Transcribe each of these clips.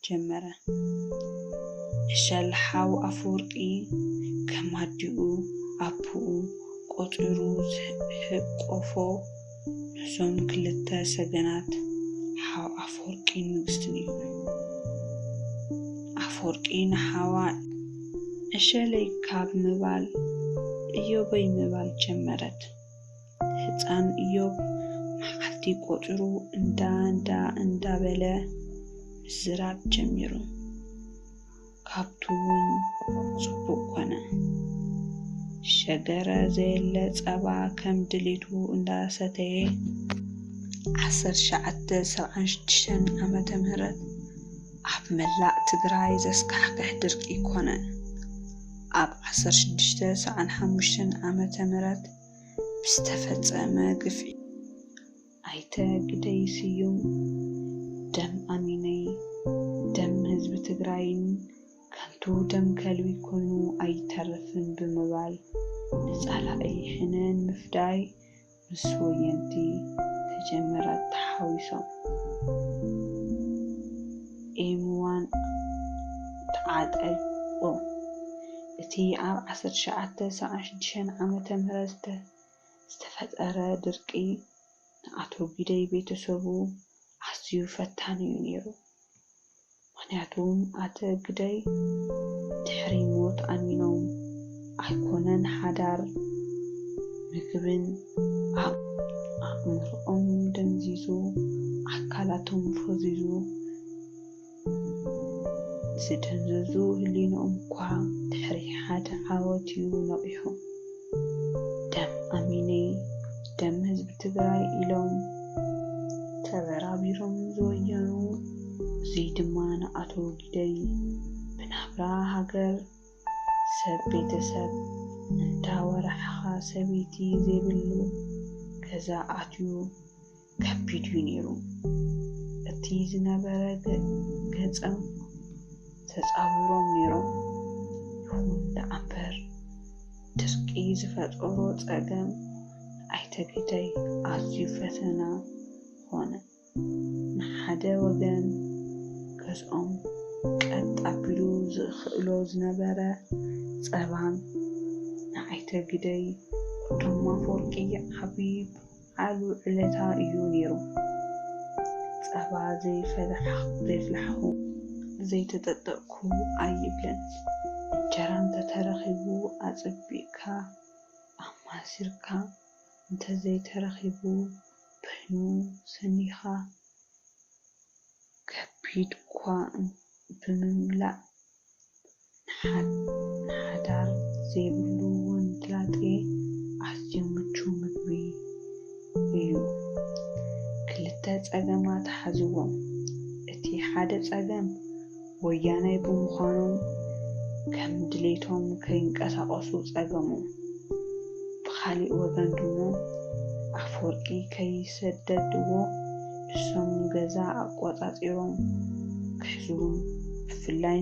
ጀመረ። ዕሸል ሓው ኣፈወርቂ ከም ኣዲኡ ኣቦኡ ቆጺሩ ዝሕቆፎ ነዞም ክልተ ሰገናት ሓው ኣፈወርቂን ንግስትን እዩ። ኣፈወርቂ ንሓዋ ዕሸለይ ካብ ምባል እዮበይ ምባል ጀመረት። ህፃን እዮብ መዓልቲ ቆፂሩ እንዳ እንዳ እንዳበለ ምዝራብ ጀሚሩ። ካብቱ እውን ፅቡቅ ኮነ። ሸገረ ዘየለ ፀባ ከም ድሌቱ እንዳሰተየ ዓሰርተ ትሽዓተ ሰብዓን ሽዱሽተን ዓመተ ምህረት ኣብ መላእ ትግራይ ዘስካሕክሕ ድርቂ ኮነ። ኣብ ዓሰርተ ሽዱሽተ ሰብዓን ሓሙሽተን ዓመተ ምህረት ብዝተፈጸመ ግፍዒ ኣይተ ግደይ ስዩም ደም ኣሚነይ ደም ህዝቢ ትግራይን ከንቱ ደም ከልቢ ኮይኑ ኣይተርፍን ብምባል ንጻላኢ ሕነ ንምፍዳይ ምስ ወየንቲ ተጀመረ ተሓዊሶም። ኤምዋን ተዓጠቁ። እቲ ኣብ ዓሰርተ ትሽዓተ ሰብዓን ሽዱሽተን ዓመተ ምህረት ዝተፈጠረ ድርቂ ንኣቶ ጊደይ ቤተሰቡ ኣዝዩ ፈታኒ እዩ ነይሩ። ምኽንያቱ ኣቶ ግደይ ድሕሪ ሞት ኣሚኖም ኣይኮነን ሓዳር ምግብን ኣእምሮኦም ደንዚዙ ኣካላቶም ፈዚዙ ዝደንዘዙ ህሊንኦም እኳ ድሕሪ ሓደ ዓወት እዩ ነቒሑ። ደም ኣሚነይ ደም ህዝቢ ትግራይ ኢሎም ተበራቢሮም ዝወየኑ፣ እዙይ ድማ ንኣቶ ጊደይ ብናብራ ሃገር ሰብ ቤተሰብ እንዳወራሕኻ ሰበይቲ ዘይብሉ ገዛ ኣትዩ ከቢድ እዩ ነይሩ። እቲ ዝነበረ ገ- ገፀም ተፃዊሮም ነይሮም። ይኹን ደኣምበር ድርቂ ዝፈጠሮ ፀገም ኣይተ ግደይ ኣዝዩ ፈተና ኾነ። ንሓደ ወገን ገዝኦም ቀጥ ኣቢሉ ዝኽእሎ ዝነበረ ፀባን ንኣይተ ግደይ ወዶም ኣፈወርቂ ዓብዪ በዓል ውዕለታ እዩ ነይሩ። ፀባ ዘይፈላሕ- ዘይፍላሕኹ ዘይተጠጠቕኩ ኣይብልን። እንጀራ እንተተረኺቡ ኣፀቢቕካ ኣማሲልካ እንተዘይተረኺቡ በይኑ ሰኒኻ ከቢድ እኳ ብምምላእ ንሓ- ንሓዳር ዘይብሉ ወንድላጤ ኣዝዩ ምቹው ምግቢ እዩ። ክልተ ጸገማት ሓዝዎም። እቲ ሓደ ጸገም ወያናይ ብምዃኖም ከም ድሌቶም ከይንቀሳቐሱ ጸገሞም። ብኻሊእ ወገን ድማ ኣፈወርቂ ከይሰደድዎ እሶም ገዛ ኣቆጻጺሮም ክሕዝዎም ብፍላይ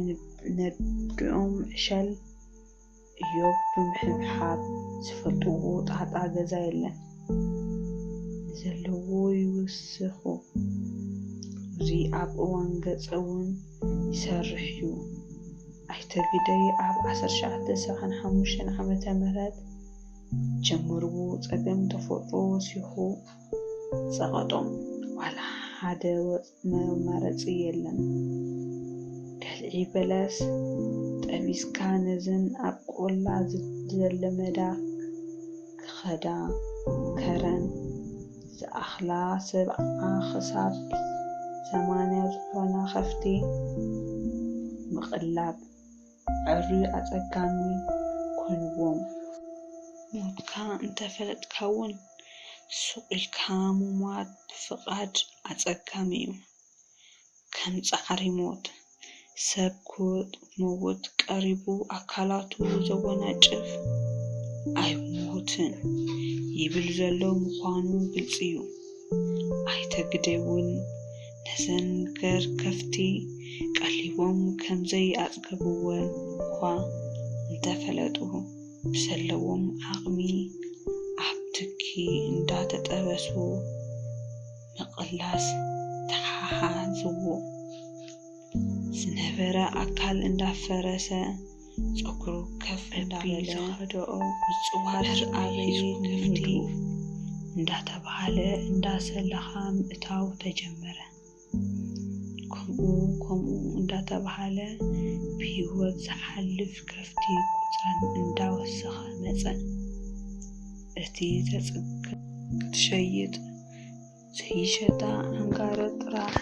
ነብኦም ዕሸል እዮብ ብምሕብሓብ ዝፈልጥዎ ጣጣ ገዛ የለን። ንዘለዎ ይውስኹ። እዚ ኣብ እዋን ገፀ እውን ይሰርሕ እዩ። ኣይተ ግደይ ኣብ ዓሰርተ ትሽዓተ ሰብዓን ሓሙሽተን ዓመተ ምህረት ጀምሩ ፀገም ተፈጥሮ ወሲኹ ፀቐጦም ዋላ ሓደ ወፅ መማረፂ የለን። ገልዒ በለስ ጠቢስካ ነዘን ኣብ ቆላ ዝለመዳ ክኸዳ ከረን ዝኣኽላ ሰብዓ ክሳብ ሰማንያ ዝኾና ከፍቲ ምቕላብ ዕርዩ ኣጸጋሚ ኮይንዎም። ሞትካ እንተፈለጥካ እውን ሱቕ ኢልካ ምሟት ብፍቓድ ኣጸጋሚ እዩ። ከም ጻዕሪ ሞት፣ ሰብ ክመውት ቀሪቡ ኣካላቱ ዘወናጭፍ ኣይሞትን ይብል ዘሎ ምዃኑ ግልጺ እዩ። ኣይተ ግደይ እውን ነዘን ገርከፍቲ ቀሊቦም ከምዘይኣጽገብወን እኳ እንተፈለጡ፣ ብዘለዎም ዓቕሚ ኣብ ትኪ እንዳተጠበሱ ምቕላስ ተሓሓዝዎ። ዝነበረ ኣካል እንዳፈረሰ፣ ጸጉሩ ከፍ እንዳበለ፣ ዝኸደኦ ምጽዋር ኣበይ ከፍቲ እንዳተባሃለ እንዳሰለኻ ምእታው ተጀመረ። ከምኡ ከምኡ እንዳተባሃለ ብህይወት ዝሓልፍ ከፍቲ ቁጽረን እንዳወሰኸ መጸ። እቲ ተጽገ ክትሸይጥ ዘይሸጣ ኣንጋረ ጥራሕ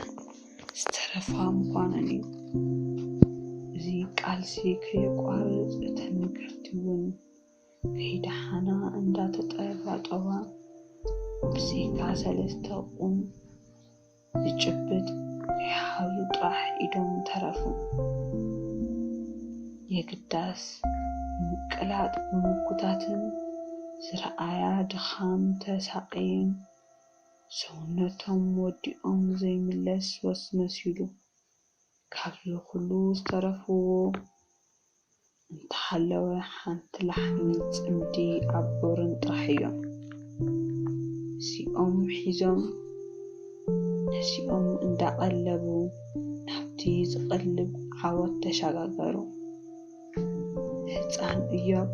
ዝተረፋ ምዃነን እዩ። እዚ ቃልሲ ከየቋርጽ እተን ከፍቲ እውን ከይደሓና እንዳተጠባጠባ ብዘይካ ሰለስተ ቁም ዝጭብጥ ከይሓዙ ጥራሕ ኢዶም ተረፉ። የግዳስ ምቅላጥ ብምጉታትን ዝረኣያ ድኻም ተሳቀየን ሰውነቶም ወዲኦም ዘይምለስ ወስ መሲሉ። ካብዚ ኩሉ ዝተረፍዎ እንተሃለወ ሓንቲ ላሕሚ ጽምዲ ኣቦርን ጥራሕ እዮም። እዚኦም ሒዞም ነዚኦም እንዳቐለቡ ናብቲ ዝቐልብ ዓወት ተሸጋገሩ። ህፃን እዮብ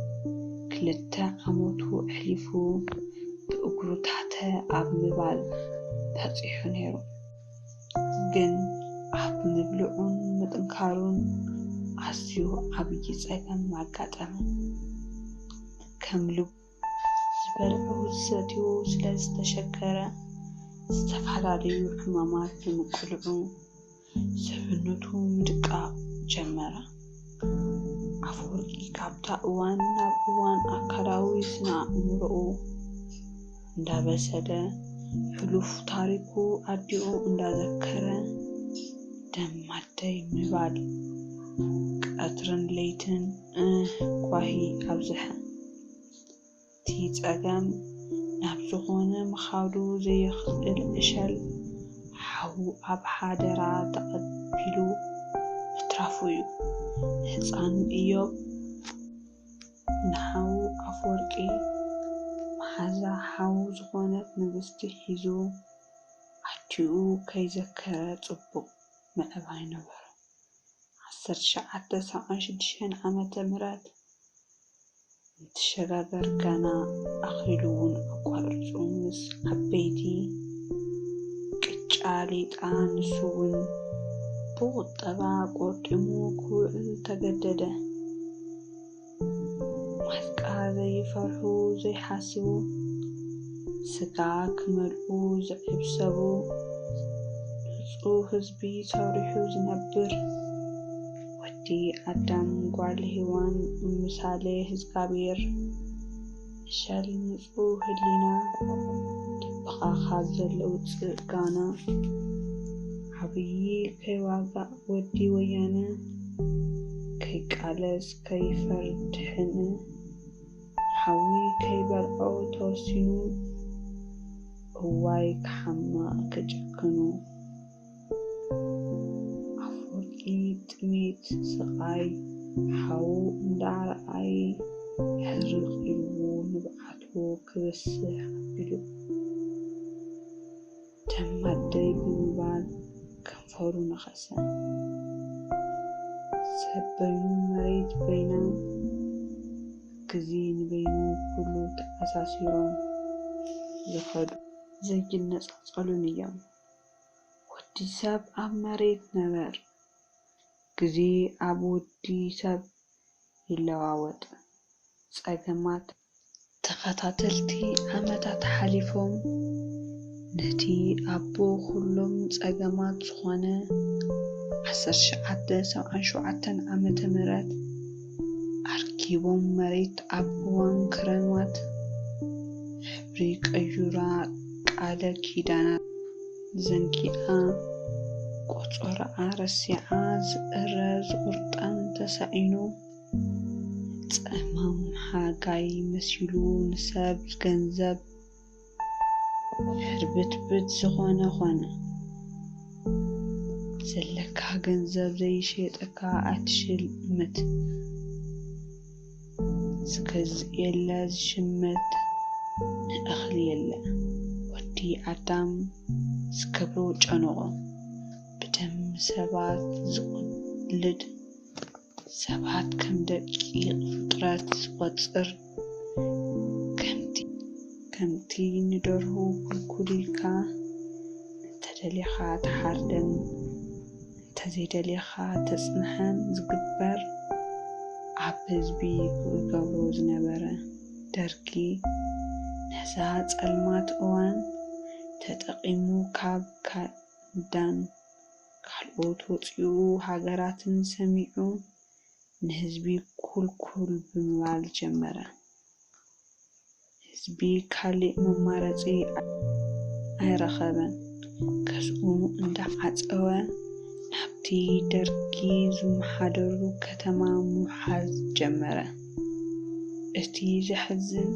ክልተ ዓመቱ ኣሕሊፉ ብእግሩ ታተ ኣብ ምባል በፂሑ ነይሩ። ግን ኣብ ምብልዑን ምጥንካሩን ኣዝዩ ዓብዪ ፀገም ኣጋጠመ። ከም ልቡ ዝበልዑ ዝሰትዩ ስለ ዝተሸገረ ዝተፈላለዩ ሕማማት ብምቅልዑ ሰብነቱ ምድቃቕ ጀመረ። ኣፈወርቂ ካብታ እዋን ናብ እዋን ኣካላዊ ስነ ኣእምሮኡ እንዳበሰለ ሕሉፍ ታሪኩ ኣዲኡ እንዳዘከረ ደም ኣደይ ምባል ቀትርን ለይትን እህ ኳሂ ኣብዝሐ። እቲ ጸገም ናብ ዝኾነ ምኻዱ ዘየኽእል ዕሸል ሓዉ ኣብ ሓደራ ተቐቢሉ ምትራፉ እዩ። ህፃን እዮብ ንሓዉ ኣፈወርቂ መሓዛ ሓዉ ዝኾነት ንግስቲ ሒዙ ኣዲኡ ከይዘከረ ጽቡቕ ምዕባይ ነበሮ። ዓሰርተ ትሽዓተ ሰብዓን ሽዱሽተን ዓመተ ምህረት እንትሸጋገር ገና ኣኽሊሉ እውን ኣቋሪጹ ምስ ዓበይቲ ቅጫ ሌጣ ንሱ እውን ብቁጠባ ቆርጢሙ ክውዕል ተገደደ። ማስቃ ዘይፈርሑ ዘይሓስቡ፣ ስጋ ክመልኡ ዝዕብሰቡ፣ ንጹህ ህዝቢ ሰሪሑ ዝነብር ወዲ ኣዳም ጓል ሄዋን ምሳሌ ህዝጋቤር፣ ዕሸል ንጹህ ህሊና ደብኻ ካብ ዘሎ ውጽእ ጋና ዓብዪ ከይዋጋእ ወዲ ወያነ ከይቃለስ ከይፈርድሕን ሓዊ ከይበልዖ ተወሲኑ እዋይ ክሓምቕ ክጭክኑ። ኣፈወርቂ ጥሜት ስቓይ ሓዉ እንዳረኣየ ሕርቕ ኢልዎ ንብዓቱ ክብስሕ ኣቢሉ ደም ኣደይ ብምባል ከንፈሩ ነኸሰ። ሰብ በይኑ መሬት በይና ግዜ ንበይኑ ኩሉ ተኣሳሲሮም ዝኸዱ ዘይነጻጸሉን እዮም። ወዲ ሰብ ኣብ መሬት ነበር፣ ግዜ ኣብ ወዲ ሰብ ይለዋወጥ። ጸገማት ተኸታተልቲ ዓመታት ሓሊፎም ነቲ ኣቦ ኩሎም ጸገማት ዝኾነ ዓሰርተ ትሽዓተ ሰብዓን ሸውዓተን ዓመተ ምህረት ኣርኪቦም መሬት ኣብ እዋን ክረማት ሕብሪ ቀዩራ ቃለ ኪዳናት ዘንጊዓ ቆጾራኣ ረሲዓ ዝእረ ዝቑርጣን ተሳኢኑ ጸማም ሓጋይ መሲሉ ንሰብ ገንዘብ ሕርብትብት ዝኾነ ኾነ። ዘለካ ገንዘብ ዘይሸጠካ ኣትሽል እምት። ዝገዝእ የለ ዝሽምት ንእኽሊ የለ። ወዲ ኣዳም ዝከብሮ ጨንቖ ብደም ሰባት ዝቑ ዝወልድ ሰባት ከም ደቂቕ ፍጥረት ዝቖጽር፣ ከምቲ ከምቲ ንደርሁ ኩልኩል ኢልካ እንተደሊኻ ትሓርደን እንተዘይደሊኻ ተጽንሐን ዝግበር፣ ኣብ ህዝቢ ክገብሮ ዝነበረ ደርጊ ነዛ ጸልማት እዋን ተጠቒሙ ካብ ካናዳን ካልኦት ወጺኡ ሃገራትን ሰሚዑ ንህዝቢ ኩልኩል ብምባል ጀመረ። ህዝቢ ካሊእ መማረጺ ኣይረኸበን። ገዝኡ እንዳዓጸወ ናብቲ ደርጊ ዝመሓደሩ ከተማ ምውሓዝ ጀመረ። እቲ ዘሕዝን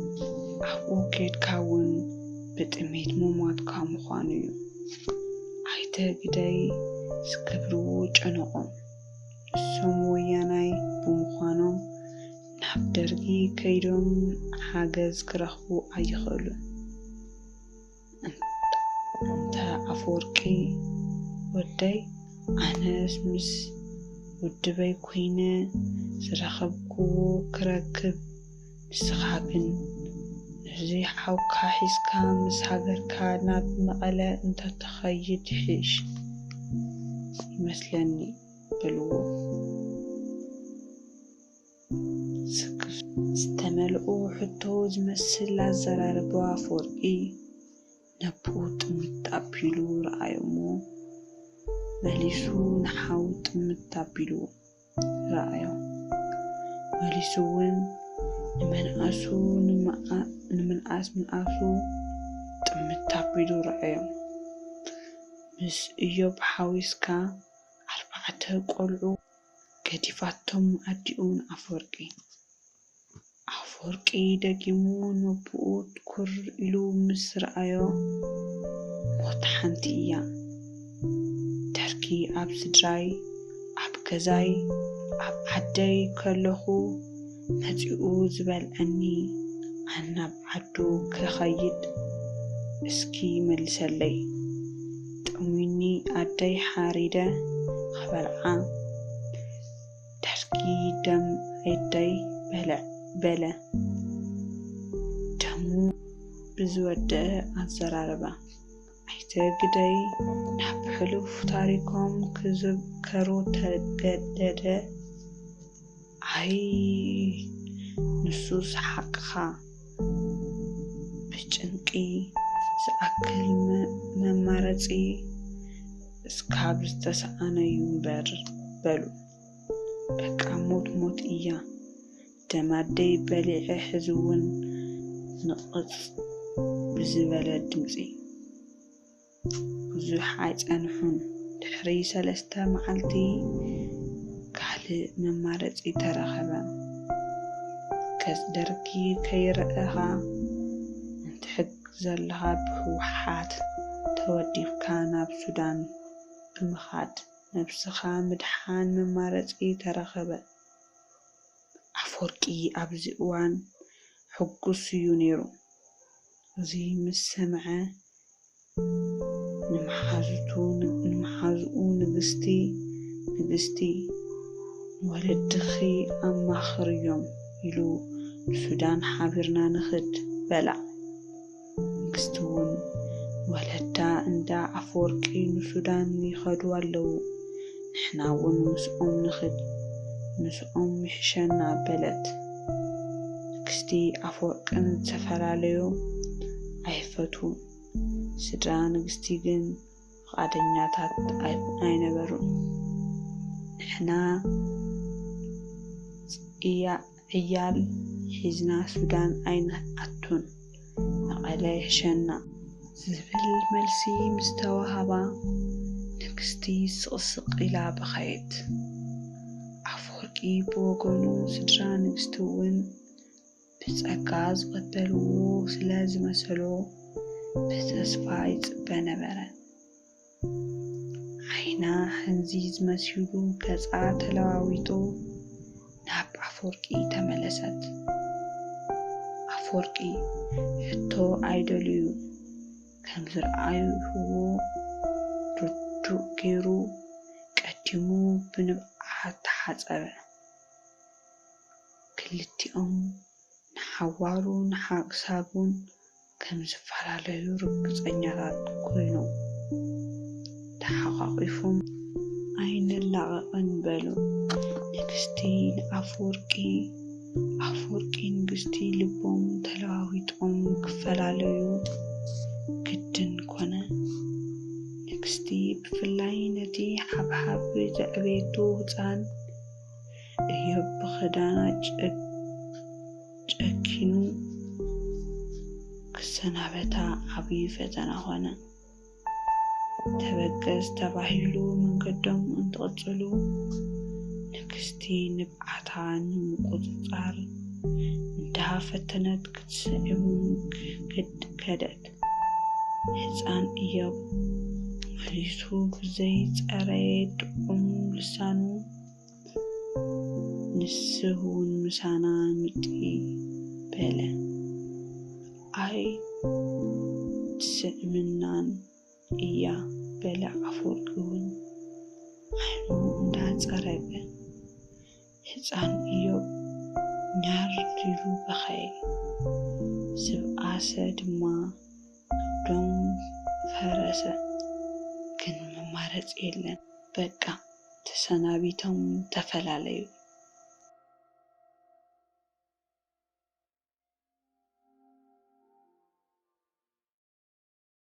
ኣብኡ ኬድካ እውን ብጥሜት ምሟትካ ምዃኑ እዩ። ኣይተ ግደይ ዝገብርዎ ጨነቖም። ንሶም ወያናይ ብምዃኖም ናብ ደርጊ ከይዶም ሓገዝ ክረኽቡ ኣይኽእሉን። እንተ ኣፈወርቂ ወደይ ኣነስ ምስ ውድበይ ኮይነ ዝረኸብክዎ ክረክብ ንስኻ ግን ነዚ ሓውካ ሒዝካ ምስ ሃገርካ ናብ መቐለ እንተትኸይድ ይሕሽ ይመስለኒ በልዎ። ስክፍ ዝተመልኦ ሕቶ ዝመስል ኣዘራርባ ኣፈወርቂ ነብኡ ጥምት ኣቢሉ ረኣዮሞ መሊሱ ንሓው ጥምት ኣቢሉ ረኣዮ። መሊሱ እውን ንመንኣሱ ንምንኣስ ምንኣሱ ጥምት ኣቢሉ ረኣዮ። ምስ እዮብ ሓዊስካ ኣርባዕተ ቆልዑ ገዲፋቶም ኣዲኡ ንኣፈወርቂ። ኣፈወርቂ ደጊሙ ነቦኡ ትኩር ኢሉ ምስ ረኣዮ ሞት ሓንቲ እያ። ደርጊ ኣብ ስድራይ ኣብ ገዛይ ኣብ ዓደይ ከለኹ መጺኡ ዝበልዐኒ ኣናብ ዓዱ ክኸይድ እስኪ መልሰለይ። ጠሚኒ ኣደይ ሓሪደ ክበልዓ ደርጊ ደም ኣደይ በለ በለ ደሙ ብዝወደአ ኣዘራርባ። ኣይተ ግደይ ናብ ሕሉፍ ታሪኮም ክዝከሩ ተገደደ። ኣይ ንሱስ ሓቅኻ ብጭንቂ ዝኣክል መማረፂ እስካብ ዝተሰኣነዩ እምበር በሉ። በቃ ሞት ሞት እያ። ደም ኣደይ በሊዐ ሕዚ እውን ንቕፅ ብዝበለ ድምፂ ብዙሕ ኣይጸንሑን። ድሕሪ ሰለስተ መዓልቲ ካልእ መማረጺ ተረኸበ። ገጽ ደርጊ ከይረኣኻ እንትሕግ ዘለኻ ብህወሓት ተወዲብካ ናብ ሱዳን ብምኻድ ነብስኻ ምድሓን መማረጺ ተረኸበ። ኣፈወርቂ ኣብዚ እዋን ሕጉስ እዩ ነይሩ። እዚ ምስ ሰምዐ ንመሓዙቱ ንመሓዝኡ ንግስቲ ንግስቲ ንወለድኺ ኣማኽርዮም ኢሉ ንሱዳን ሓቢርና ንኽድ በላ። ንግስቲ እውን ንወለዳ እንዳ ኣፈወርቂ ንሱዳን ይኸዱ ኣለዉ፣ ንሕና እውን ምስኦም ንኽድ፣ ምስኦም ይሕሸና በለት። ንግስቲ ኣፈወርቅን ዝተፈላለዩ ኣይፈትዉን። ስድራ ንግስቲ ግን ፍቓደኛታት ኣይነበሩን። ንሕና ዕያል ሒዝና ሱዳን ኣይንኣቱን፣ መቐለ ይሕሸና ዝብል መልሲ ምስ ተዋህባ ንግስቲ ስቕስቕ ኢላ በኸየት። ኣፈወርቂ ብወገኑ ስድራ ንግስቲ እውን ብጸጋ ዝቐበልዎ ስለ ዝመሰሎ ብተስፋ ይጽበ ነበረ። ዓይና ሕንዚዝ መሲሉ ገጻ ተለዋዊጡ ናብ ኣፈወርቂ ተመለሰት። ኣፈወርቂ ሕቶ ኣይደልዩ ከም ዝረኣይዎ ርዱእ ገይሩ ቀዲሙ ብንብዓት ሓ-፣ ተሓጸበ። ክልቲኦም ንሓዋሩን ንሓቅሳቡን ከም ዝፈላለዩ ርግጸኛታት ኮይኖም ተሓቋቒፎም ኣይንላቐቕን በሉ። ንግስቲ ንኣፍወርቂ፣ ኣፍወርቂ ንግስቲ ልቦም ተለዋዊጦም ክፈላለዩ ግድን ኮነ። ንግስቲ ብፍላይ ነቲ ሓብሓብ ዘዕበየቶ ህጻን እዮብ ብኽዳና ጨ-፣ ጨኪኑ ክሰናበታ ዓብዪ ፈተና ኾነ። ተበገስ ተባሂሉ መንገዶም እንትቕጽሉ፣ ንግስቲ ንብዓታ ንምቁጽጻር እንዳፈተነት ክትስዕም ክድ-፣ ከደት። ህጻን እዮብ መሊሱ ብዘይጸረየ ጥዑም ልሳኑ፣ "ንስኺ እውን ምሳና ምጺ" በለ። "ኣይ ትስዕምናን እያ" በለ ኣፍወርቂ እውን ዓይኑ እንዳጸረገ። ህጻን እዮብ ኛር ኢሉ በኸየ። ዝብኣሰ ድማ ከብዶም ፈረሰ። ግን መማረጺ የለን። በቃ ተሰናቢቶም ተፈላለዩ።